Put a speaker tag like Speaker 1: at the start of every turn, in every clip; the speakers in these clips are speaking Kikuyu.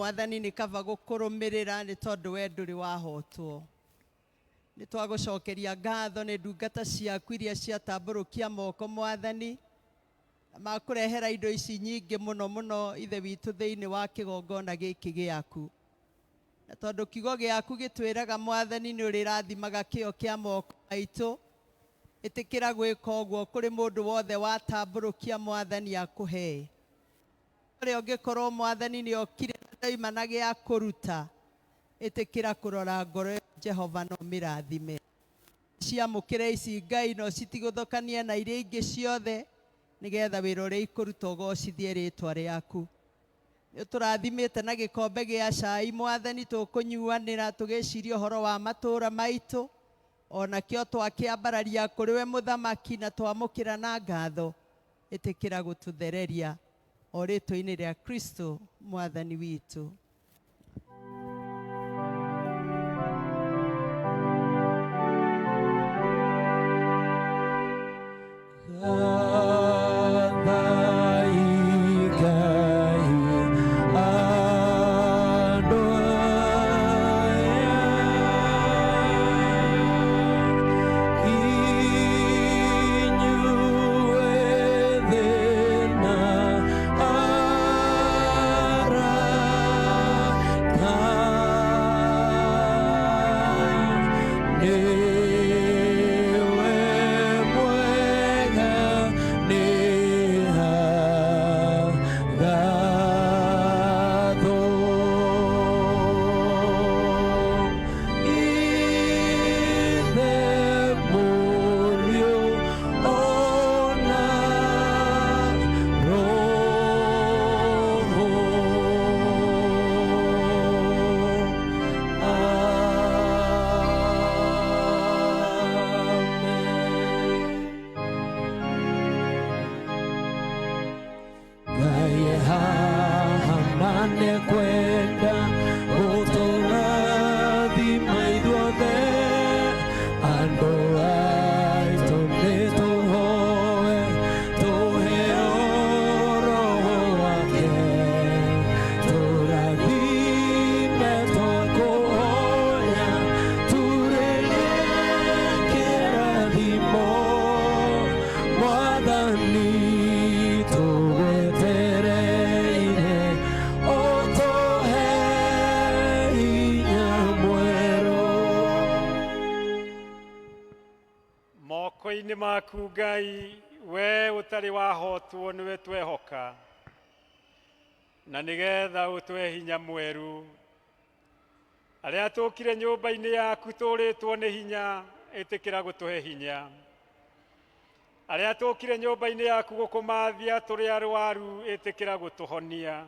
Speaker 1: Mwathani nĩ kaba gũkũrũmĩrĩra nĩ tondũ we ndũrĩ wahotwo. Nĩ twagũcokeria ngatho nĩ ndungata ciaku iria ciatambũrũkia moko Mwathani, na makũrehera indo ici nyingĩ mũno mũno Ithe witũ thĩinĩ wa kĩgongona gĩkĩ gĩaku. Na tondũ kiugo gĩaku gĩtwĩraga Mwathani nĩ ũrĩrathimaga kĩo kĩa moko maitũ, ĩtĩkĩra gwĩka ũguo kũrĩ mũndũ wothe watambũrũkia Mwathani akũhe. Ũrĩa ũngĩkorwo Mwathani nĩ okire na ndoima na gĩa kũruta, ĩtĩkĩra kũrora ngoro ĩyo Jehova no mĩrathime. Ciamũkĩre ici Ngai no citigũthũkanie na iria ingĩ ciothe, nĩgetha wĩra ũrĩa ikũruta ũgocithie rĩtwa rĩaku. Nĩ ũtũrathimĩte na gĩkombe gĩa cai Mwathani, tũkũnyuanĩra tũgĩciria ũhoro wa matũũra maitũ, onakĩo twakĩambararia kũrĩ we Mũthamaki na twamũkĩra na ngatho, ĩtĩkĩra gũtũthereria o rĩtwa-inĩ rĩa Kristo Mwathani witũ.
Speaker 2: Moko-inĩ maku Ngai, we ũtarĩ wahotwo nĩwe twehoka, na nĩgetha ũtũhe hinya mwerũ. Arĩa tũkire nyũmba-inĩ yaku tũrĩtwo nĩ hinya, ĩtĩkĩra gũtũhe hinya. Arĩa tũkire nyũmba-inĩ yaku gũkũmathia tũrĩ arwaru, ĩtĩkĩra gũtũhonia.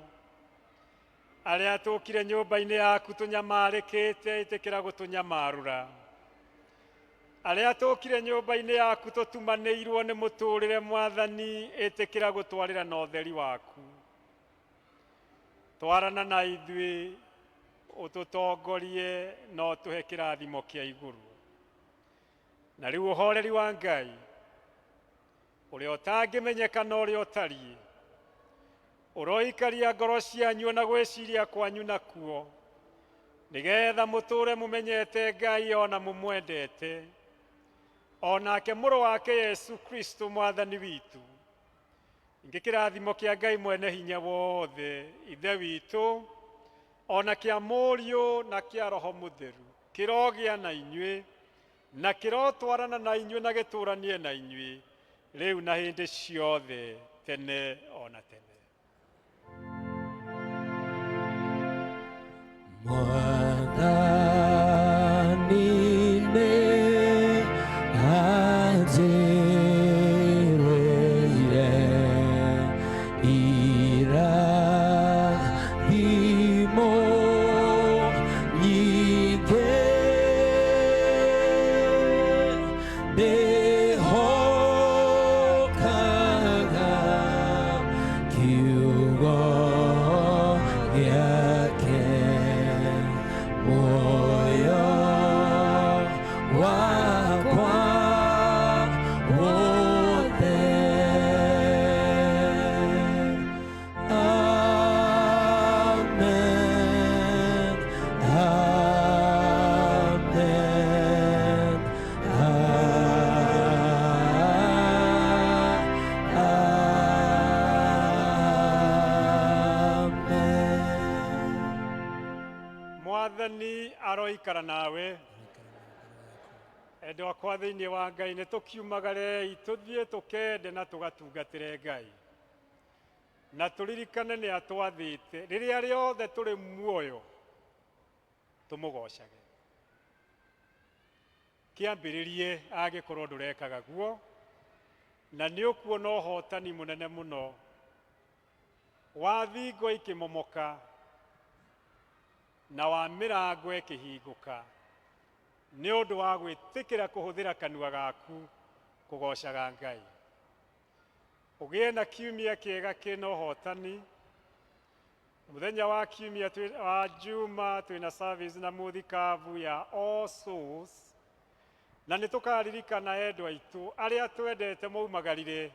Speaker 2: Arĩa tũkire nyũmba-inĩ yaku tũnyamarĩkĩte, ĩtĩkĩra gũtũnyamarũra. Arĩa tũkire nyũmba-inĩ yaku tũtumanĩirwo nĩ mũtũrĩre Mwathani, ĩtĩkĩra gũtwarĩra na ũtheri waku. Twarana na ithuĩ, ũtũtongorie na ũtũhe kĩrathimo kĩa igũrũ. Na rĩu ũhoreri wa Ngai, ũrĩa ũtangĩmenyeka na ũrĩa ũtariĩ, ũroikaria ngoro cianyu na gwĩciria kwanyu nakuo, nĩgetha mũtũre mũmenyete Ngai ona mũmwendete, o nake mũrũ wake Yesu Kristo Mwathani witũ. Ningĩ kĩrathimo kĩa Ngai mwene hinya wothe, Ithe witũ, ona kĩa Mũriũ na kĩa Roho Mũtheru, kĩrogĩa na inyuĩ, na kĩrotwarana na inyuĩ na gĩtũranie na inyuĩ, rĩu na hĩndĩ ciothe, tene ona tene.
Speaker 3: Mwathani nĩ anjĩrĩire irathimo nyingĩ ndĩhokaga kiugo gĩake.
Speaker 2: Mwathani aroikara nawe. Endwa akwa thĩinĩ wa Ngai, nĩ tũkiumagarei tũthiĩ tũkende na tũgatungatĩre Ngai, na tũririkane nĩ atwathĩte rĩrĩa rĩothe tũrĩ muoyo tũmũgocage. Kĩambĩrĩrie angĩkorwo ndũrekaga guo, na nĩ ũkuona ũhotani mũnene mũno wa thingo ikĩmomoka na wa mĩrango ĩkĩhingũka nĩ ũndũ wa gwĩtĩkĩra kũhũthĩra kanua gaku kũgocaga Ngai. Ũgĩe na kiumia kĩega kĩna ũhotani. Mũthenya wa kiumia wa Juma twĩna service na mũthikabu ya All Souls, na nĩ tũkaririkana endwa aitũ arĩa twendete maumagarire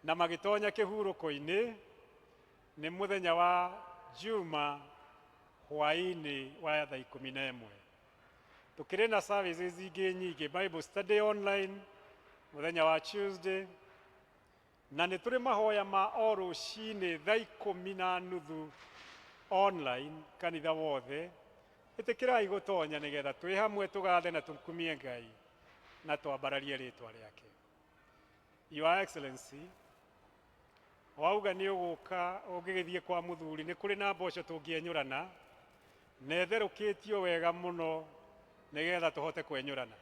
Speaker 2: na magĩtonya kĩhurũko-inĩ. Nĩ mũthenya wa Juma hwaĩ-inĩ wa thaa 11. Tũkĩrĩ na services ingĩ nyingĩ, Bible study online mũthenya wa Tuesday, na nĩ tũrĩ mahoya ma o rũcinĩ thaa 10:30 online kanitha wothe. Ĩtĩkĩrai gũtonya nĩgetha twĩ hamwe tũgathe na tũkumie Ngai na twambararie rĩtwa rĩake. Your Excellency, wauga nĩ ũgũka ũngĩgĩthiĩ kwa mũthuri, nĩ kũrĩ na mboco tũngĩenyũrana na ĩtherũkĩtio wega mũno nĩgetha tũhote kwenyũrana.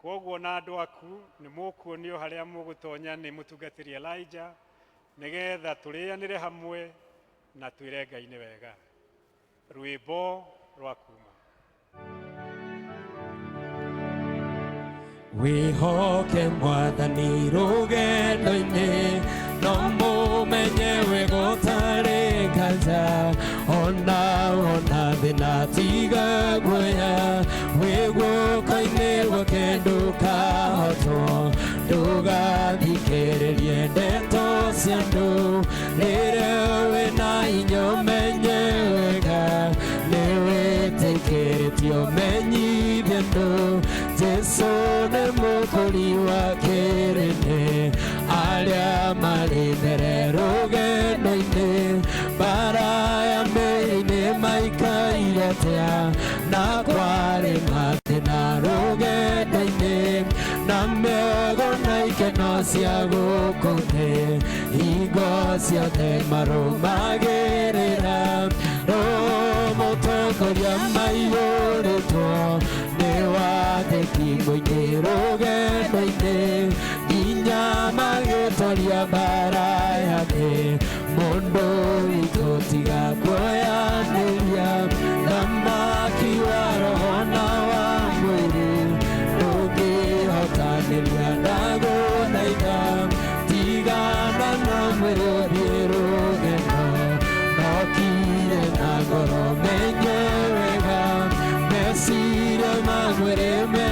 Speaker 2: Koguo na andũ aku nĩ mũkuonio harĩa mũgũtonya nĩ mũtungatĩri Elijah nĩgetha tũrĩanĩre hamwe na twĩre Ngai nĩ wega. Rwĩmbo rwa kuma.
Speaker 3: Wĩhoke Mwathani rũgendo-inĩ, no mũmenye we gũtarĩ nganja, ona wona thĩna tiga guoya, wĩ guoko-inĩ gwake ndũkahotwo, ndũgathikĩrĩrie ndeto cia andũ, rĩrĩa wĩna hinya ũmenye wega, nĩwĩtĩkĩrĩtio menyithie andũ, Jesu nĩ mũkũri wa kĩrĩndĩ, arĩa marĩ mbere rũgendo-inĩ, mbara ya mĩĩrĩ maikaire atĩa, na kwarĩ mathĩna rũgendo-inĩ, na mĩago na ikeno cia gũkũ thĩ, hingo ciothe marũmagĩrĩra, Roho mũtongoria maiyũrĩtwo nĩ wathĩki mũingĩ rũgendo-inĩ, nginya magĩtoria mbara ya thĩ, mũndũ witũ tiga kuoyanĩria, thamaki wa roho na wa mwĩrĩ, ndũngĩhotanĩria ndagũthaitha, tigana na mwĩrĩ ũthiĩ rũgendo, nokire na ngoro menye wega, meciria ma mwĩrĩ me